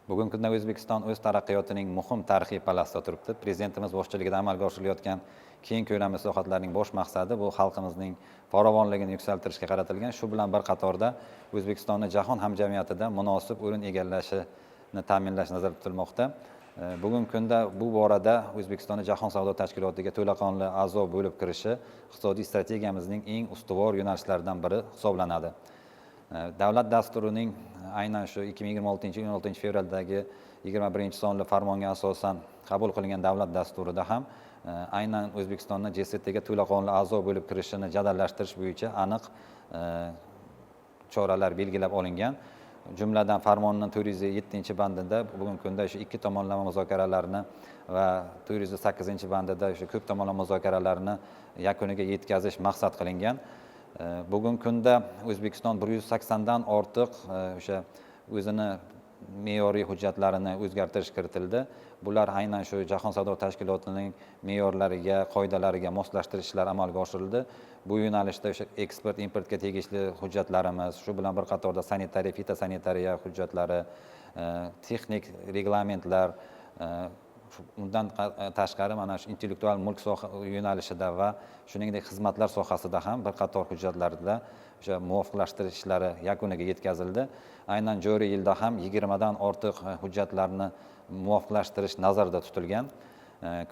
Bugungi kunda O'zbekiston o'z taraqqiyotining muhim tarixiy pallasida turibdi. Prezidentimiz boshchiligida amalga oshirilayotgan keng ko'lamli islohotlarning bosh maqsadi bu xalqimizning farovonligini yuksaltirishga qaratilgan. Shu bilan bir qatorda O'zbekistonni jahon hamjamiyatida munosib o'rin egallashini ta'minlash nazarda tutilmoqda. Bugungi kunda bu borada O'zbekistonni Jahon savdo tashkilotiga to'laqonli a'zo bo'lib kirishi iqtisodiy strategiyamizning eng ustuvor yo'nalishlaridan biri hisoblanadi. Davlat dasturining aynan shu 2026-yil 16-fevraldagi 21-sonli farmonga asosan qabul qilingan davlat dasturida ham aynan O'zbekistonni JSTga to'laqonli a'zo bo'lib kirishini jadallashtirish bo'yicha aniq choralar belgilab olingan. Jumladan, farmonning 407-bandida bugungi kunda shu ikki tomonlama muzokaralarni va 408-bandida o'sha ko'p tomonlama muzokaralarni yakuniga yetkazish maqsad qilingan. Bugungi kunda O'zbekiston 180dan ortiq o'sha o'zini me'yoriy hujjatlarini o'zgartirish kiritildi. Bular aynan shu Jahon savdo tashkilotining me'yorlariga, qoidalariga moslashtirish ishlari amalga oshirildi. Bu yo'nalishda o'sha eksport, importga tegishli hujjatlarimiz, shu bilan bir qatorda sanitariya, fitosanitariya hujjatlari, texnik reglamentlar, undan tashqari mana shu intellektual mulk soha yo'nalishida va shuningdek xizmatlar sohasida ham bir qator hujjatlarda o'sha muvofiqlashtirish ishlari yakuniga yetkazildi. Aynan joriy yilda ham 20dan ortiq hujjatlarni muvofiqlashtirish nazarda tutilgan.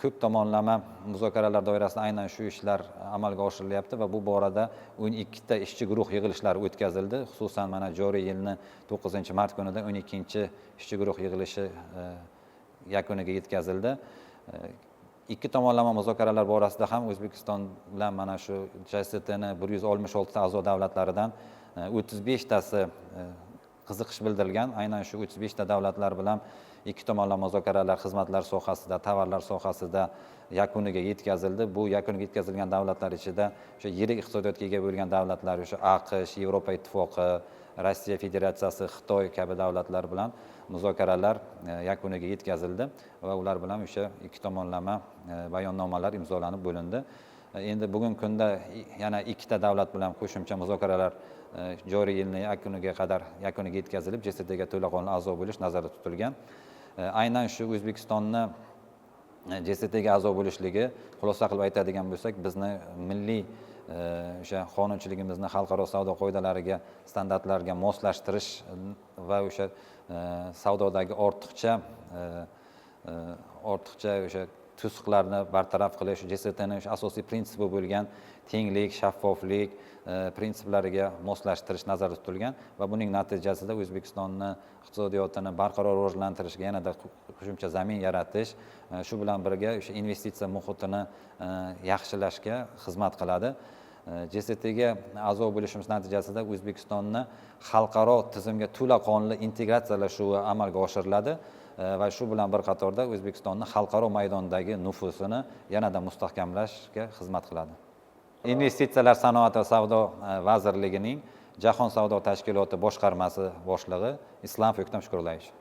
Ko'p tomonlama muzokaralar doirasida aynan shu ishlar amalga oshirilyapti va bu borada 12 ta ishchi guruh yig'ilishlari o'tkazildi. Xususan, mana joriy yilni 9-mart kunida 12- ishchi guruh yig'ilishi yakuniga yetkazildi. Ikki tomonlama muzokaralar borasida ham O'zbekiston bilan mana shu JSTni 166 ta a'zo davlatlaridan 35tasi qiziqish bildirilgan. Aynan shu 35 ta davlatlar bilan ikki tomonlama muzokaralar xizmatlar sohasida, tovarlar sohasida yakuniga yetkazildi. Bu yakuniga yetkazilgan davlatlar ichida o'sha yirik iqtisodiyotga ega bo'lgan davlatlar, o'sha AQSh, Yevropa Ittifoqi, Rossiya Federatsiyasi, Xitoy kabi davlatlar bilan muzokaralar yakuniga yetkazildi va ular bilan o'sha ikki tomonlama bayonnomalar imzolanib bo'lindi. Endi bugungi kunda yana ikkita davlat bilan qo'shimcha muzokaralar joriy yilni yakuniga qadar yakuniga yetkazilib, JSTga to'laqonli a'zo bo'lish nazarda tutilgan. Aynan shu O'zbekistonni JSTga a'zo bo'lishligi, xulosa qilib aytadigan bo'lsak, bizni milliy o'sha qonunchiligimizni xalqaro savdo qoidalariga, standartlarga moslashtirish va o'sha savdodagi ortiqcha o'sha to'siqlarni bartaraf qilish, JSTni o'sha asosiy prinsipi bo'lgan tenglik, shaffoflik prinsiplariga moslashtirish nazarda tutilgan va buning natijasida O'zbekistonni iqtisodiyotini barqaror rivojlantirishga yanada qo'shimcha zamin yaratish, shu bilan birga o'sha investitsiya muhitini yaxshilashga xizmat qiladi. JSTga a'zo bo'lishimiz natijasida O'zbekistonni xalqaro tizimga to'laqonli integratsiyalashuvi amalga oshiriladi va shu bilan bir qatorda O'zbekistonni xalqaro maydondagi nufuzini yanada mustahkamlashga xizmat qiladi. Investitsiyalar, sanoat va savdo vazirligining Jahon savdo tashkiloti boshqarmasi boshlig'i Islomov O'ktam Shukurlayevich.